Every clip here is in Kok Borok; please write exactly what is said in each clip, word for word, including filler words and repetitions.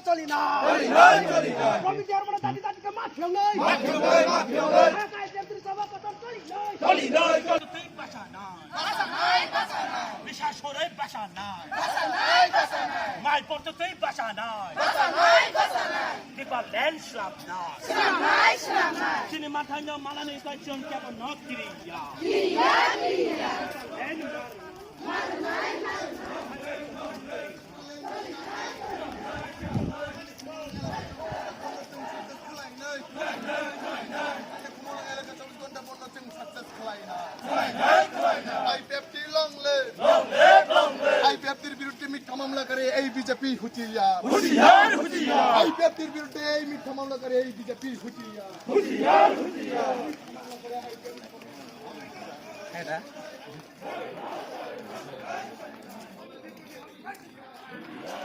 Choli nai. Choli nai, choli nai. Province chairman dati dati ke maaf yang nai. Maaf yang nai, maaf yang nai. Hai, hai, jentri sabha kotor choli nai. Choli nai, choli nai. Tei basa nai. Basa nai, basa nai. Bisa sorai basa nai. Basa nai, basa nai. Mai porto tei basa nai. Basa nai, basa nai. Tipa land slap nai. Slap nai, slap nai. Chini mathai no malani kai chon kya ko nok kiri ya. Kiri ya, kiri ya. Land I P F T long live! Long live, long live! I P F T-r biruddhe mitha mamla kare ei B J P huchiyar! Huchiyar, huchiyar! I P F T-r biruddhe ei mitha mamla kare ei B J P huchiyar! Huchiyar, huchiyar!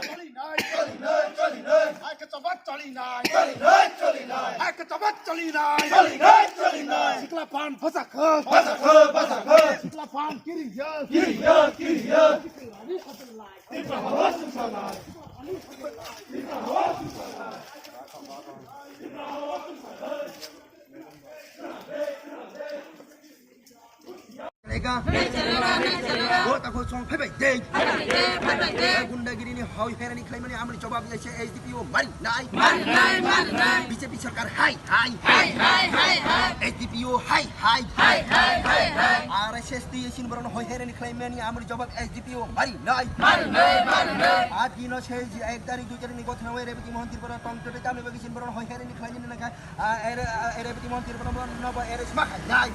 Choli nai, choli nai, choli nai. Hai ke chobat choli nai. Choli nai, choli nai. Hai ke chobat choli nai. Choli nai, choli nai. Sikla phan basa kho. Basa kho, basa kho. Sikla phan kiri ya. Kiri ya, kiri ya. Sikla ni hotel lai. Sikla hawa suksa lai. Sikla hawa suksa lai. Sikla hawa suksa lai. Lega. Gota ko song phai bai de. Gundagiri ni hoi herani khlaimani amoni jawab ya se S D P O mari nai. Mari nai, mari nai. B J P sarkar hai, hai. Hai, hai, hai, hai. S D P O hai, hai. Hai, hai, hai, hai. R S S T sin borok hoi herani khlaimani amoni jawab S D P O mari nai. Mari nai, mari nai. Aa dino se ek tarik dui tarik ni gotha nai Rebati Mohan Tripura tong tote tamni bagwi sin borok hoi herani khlaimani nangkha. Aa, ere, aa, Rebati Mohan Tripura no bo ere sma khai nai.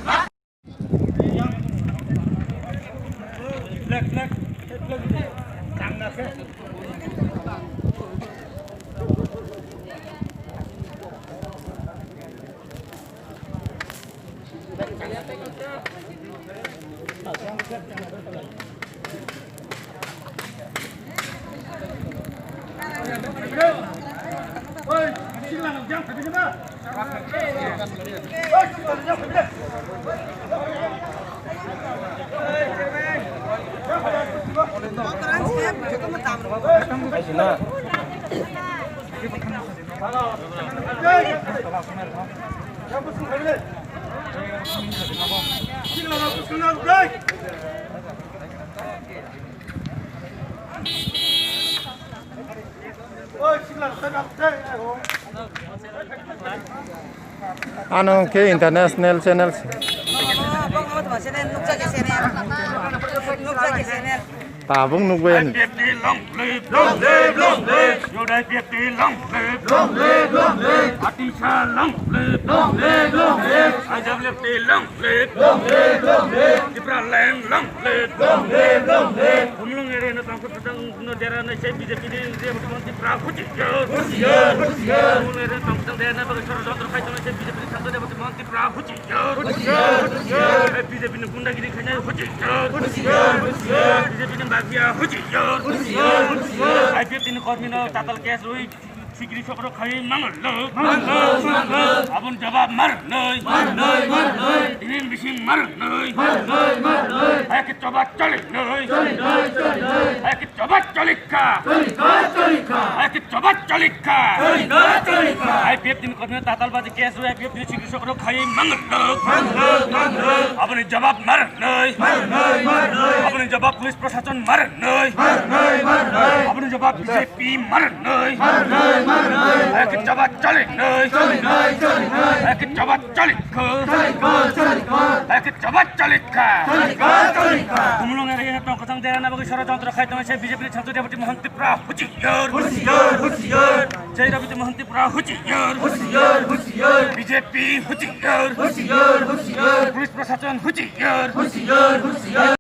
Ano khe international channel. Tabuk nukbai ani. I P F T long live, long live, long live. Youth I P F T long live, long live, long live. Atisha long live, long live, long live. I W F T long live, long live, long live. Tipraland long live, long live, long live. Khumlwng area no tongkha thang no dera nai se B J P ni Rebati Mohan Tripura huchiyar. Huchiyar, huchiyar. Khumlwng area no tongkha thang dera nai bagwi sorojontro khai tongnai se B J P ni sakha Rebati Mohan Tripura huchiyar. Huchiyar, huchiyar. B J P ni gundagiri khainai huchiyar. Huchiyar, huchiyar. B J P ni mafia huchiyar. Huchiyar, huchiyar. I P F T ni kormi no tatal case rwi sikiri sokro khai mangal lo. Mangal, mangal. Aboni jawab mar noi. Mar noi, mar noi. Tini bising mar noi. Mar noi, mar noi. Hai ke choba choli noi. Choli noi, choli noi. Hai ke choba choli kha. Choli kha, choli kha. Hai ke choba choli kha. Choli kha, choli kha. I P F T ni kormi tatal baji case rwi I P F T ni sikiri sokro khai mangal lo. Mangal, mangal. Aboni jawab mar noi. Mar noi, mar noi. Aboni jawab police proshashon mar noi. Mar noi, mar noi. Aboni jawab B J P mar noi. Mar noi, mar noi. Hai ke choba choli noi. Choli noi, choli noi. Hai ke choba choli kha. Choli kha, choli kha. Hai ke choba choli kha. Choli kha, choli kha. Khumlwng area no tongkha thang dera nai bagwi sorojontro khai tongnai se B J P ni sakha Rebati Mohan Tripura huchiyar. Huchiyar, huchiyar. Jai Rebati Mohan Tripura huchiyar. Huchiyar, huchiyar. B J P huchiyar. Huchiyar, huchiyar. Police proshashon huchiyar. Huchiyar, huchiyar.